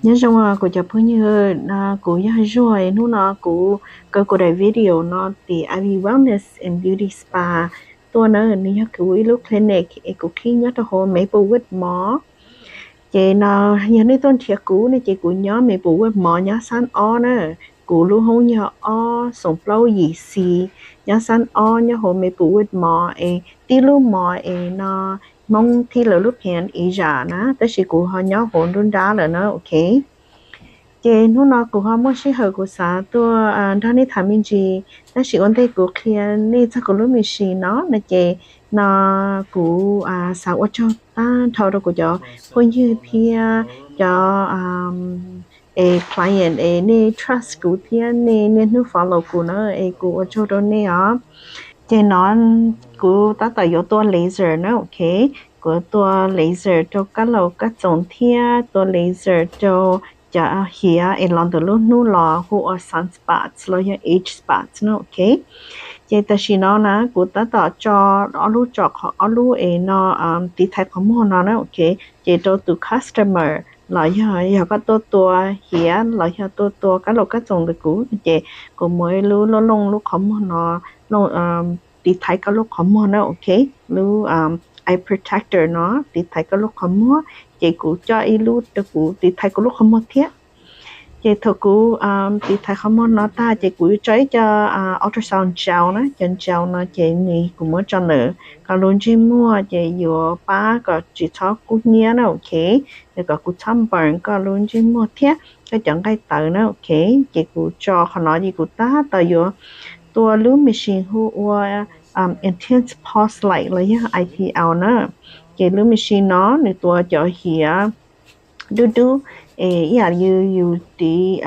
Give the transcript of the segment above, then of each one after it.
Nyob zoo kuv cov phooj ywg, kuv yog Zuag. Hnub no kuv kaw kuv daim video no tim Ivy Wellness and Beauty Spa tuaj na. Nws yog kuv ib lub clinic es kuv qhib nyob rau hauv Maplewood Mall. Ces no yog nej tuaj nrhiav kuv ne ces kuv nyob Maplewood Mall nyob xab ob na. Kuv lub hoob yog ob xoom plaub yim xis nyob xab ob nyob hauv Maplewood Mall es tib lub mall es no Hmoob thib lawv lub Pan Asia na, tab sis kuv ho nyob hauv nruab nrab lawm na, ok. Ces hnub no kuv ho muaj sij hawm kuv xav tuaj nrog nej tham me ntsis, tab sis ua ntej kuv qhia nej txog kuv lub machine no no ces no kuv xav ua tsaug tag nrho rau kuv cov phooj ywg thiab cov es client es nej trust kuv thiab nej niaj hnub follow kuv na, es kuv ua tsaug rau nej os. Ces no kuv tab tom yuav tua laser na, ok. Kuv tua laser rau kab laus kab txoom thiab tua laser rau cov hiav es los ntawm lub hnub los hu ua sunspots los yog age spots na, ok. Ces tam sim no na kuv tab tom tso ob lub tsom qhov ob lub es no tiv thaiv qhov muag no na, ok. Ces rau tus customer los yog, yog koj tuaj tua hiav los yog tuaj tua kab laus kab txoom ntawm kuv ces kuv muaj ib lub looj looj lub qhov muag no, tiv thaiv koj lub qhov muag na, ok. Lub eye protector no tiv thaiv koj lub qhov muag, ces kuv coj ib lub rau kuv tiv thaiv kuv lub qhov muag thiab. Ces thaum kuv tiv thaiv qhov muag no tag ces kuv tso ib co ultrasound gel na, cov gel no ces nws kuv muab tso ntawm koj lub ntsej muag ces yuav pab kom tsis txhob kub hnyiab na, ok. Kom kuv txhob burn koj lub ntsej muag thiab koj cov nqaij tawv na, ok. Ces kuv tso qhov no ces kuv tab tom yuav tua lub machine hu ua intense pulse light los yog I P L na. Ces lub machine no nws tua cov hiav dub dub es ib yam li yus tiv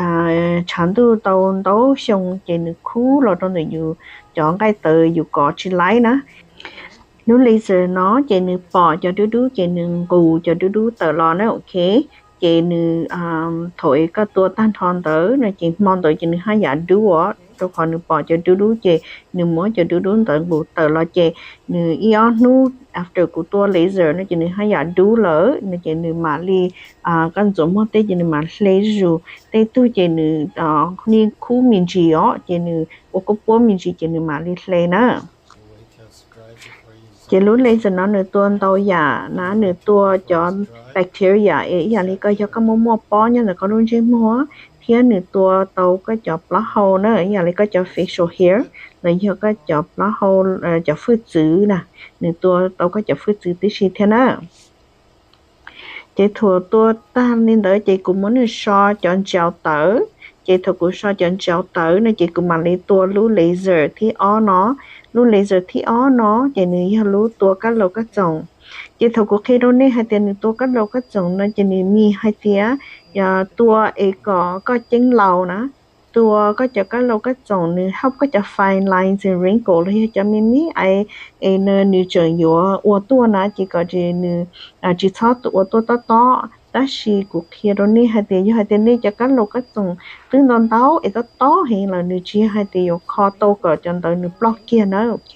tshav ntuj tau ntau xyoo ces nws khub los rau ntawm yus cov nqaij tawv yus kov tsis laib na. Lub laser no ces nws pom cov dub dub ces nws nqus cov dub dub tawm los na, ok. Ces nws thaum es koj tua tag nrho ntawd no ces hmo ntawd ces nws haj yam dub os, rau qhov nws pom cov dub dub ces nws muab cov dub dub ntawd nqus tawm los ces nws ib ob hnub after kuv tua laser no ces nws haj yam dub lawm no ces nws mam li, koj ntxuav muag tej ces nws mam hle zuj zus, tej tug ces nws yeej khub me ntsis os ces nws ua kuab puab me ntsis ces nws mam li hle na. Ces lub laser no nws tua ntau yam na, nws tua cov bacteria es ib yam li koj yog koj muaj muaj pob nyob ntawm koj lub ntsej muag, thiab nws tua tau koj cov plaub hau na, ib yam li koj cov facial hair los yog koj cov plaub hau, cov hwj txwv na, nws tua tau koj cov hwj txwv tib si thiab na. Ces thaum tua tag li ntawd ces kuv muab nws so cov gel tawv. Ces thaum kuv so cov gel tawv no ces kuv mam li tua lub laser thib ob no. Lub laser thib ob no ces nws yog lub tua kab laus kab txoom. Ces thaum kuv qhia rau nej hais tias nws tua kab laus kab txoom no ces nws mean hais tias tua es kom koj ceeb laus na, tua koj cov kab laus kab txoom, nws help koj cov fine lines and wrinkles los yog cov me me ais es nws tseem yuav ua tuaj na ces kom nws tsis txhob ua tuaj tob tob. Tab sis kuv qhia rau nej hais tias yog hais tias nej cov kab laus kab txoom twb ntau ntau es tob tob heev lawm nws tsis yog hais tias yuav kho tau kom cov ntawd nws ploj kiag na, ok.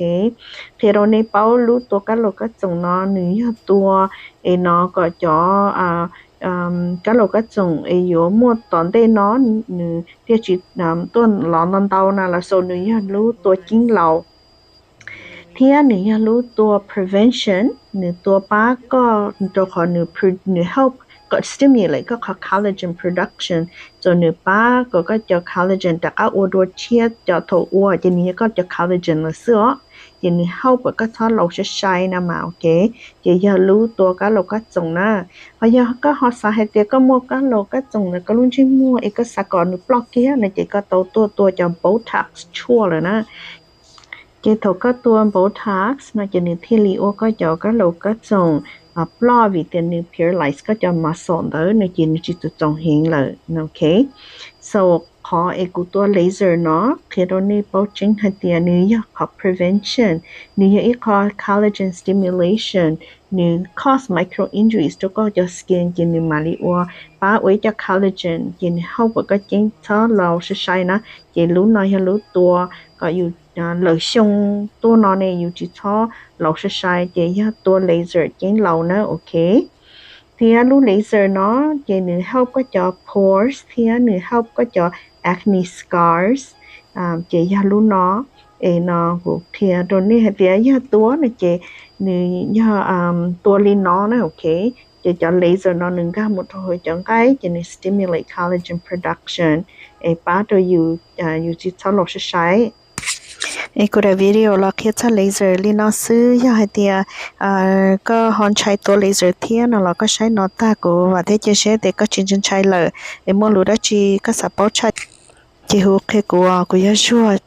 Qhia rau nej paub lub tua kab laus kab txoom no nws yog tua es no kom cov kab laus kab txoom es yuav muaj tom ntej no nws thiaj tsis tuaj los ntau ntau na, los so nws yog lub tua ceeb laus. Thiab nws yog lub tua prevention, nws tua pab koj rau qhov nws help kom stimulate koj qhov collagen production, so nws pab kom koj cov collagen rov qab ua dua tshiab cov thaum ua ces nws yog koj cov collagen lawm xwb os. Ces nws help kom koj txhob laus sai sai na mas, ok. Ces yog lub tua kab laus kab txoom na. Ho yog koj ho xav hais tias koj muaj kab laus kab txoom ntawm koj lub ntsej muag es koj xav kom nws ploj kiag no ces koj tau tuaj tua cov Botox tshuaj lawm na. Ces thaum koj tua Botox no ces nws thiaj li ua koj cov kab laus kab txoom ploj vim tias nws paralyze koj cov muscle ntawd no ces nws tsis txaus txoos heev lawm, ok. So qhov es kuv tua laser no qhia rau nej paub tseeb hais tias nws yog qhov prevention, nws yog ib qho collagen stimulation, nws cause micro injuries rau koj cov skin ces nws mam li ua pab ua ib co collagen ces nws help kom koj ceeb txhob laus sai sai na. Ces lub no yog lub tua kom yus lawm xyoo tuaj no ne yus tsis txhob laus sai sai ces yog tua laser ceeb laus na, ok. Thiab lub laser no ces nws help koj cov pores thiab nws help koj cov acne scars. Ces yog lub no, es no kuv qhia rau nej hais tias yog tuav no ces nws yog tuav li no na, ok. Ces cov laser no nws nkag mus rau hauv cov nqaij ces nws stimulate collagen production, es pab rau yus, yus tsis txhob los sai sai. Es kuv daim video los qhia txog laser li no xwb, yog hais tias koj ho ntshai tuav laser thiab no los koj saib no tag kuv vam thiab cia siab tias koj tsis ntshai lawm. Es muaj lus dab tsi koj xav paub tshaj ces hu qhia kuv, kuv yog Zuag.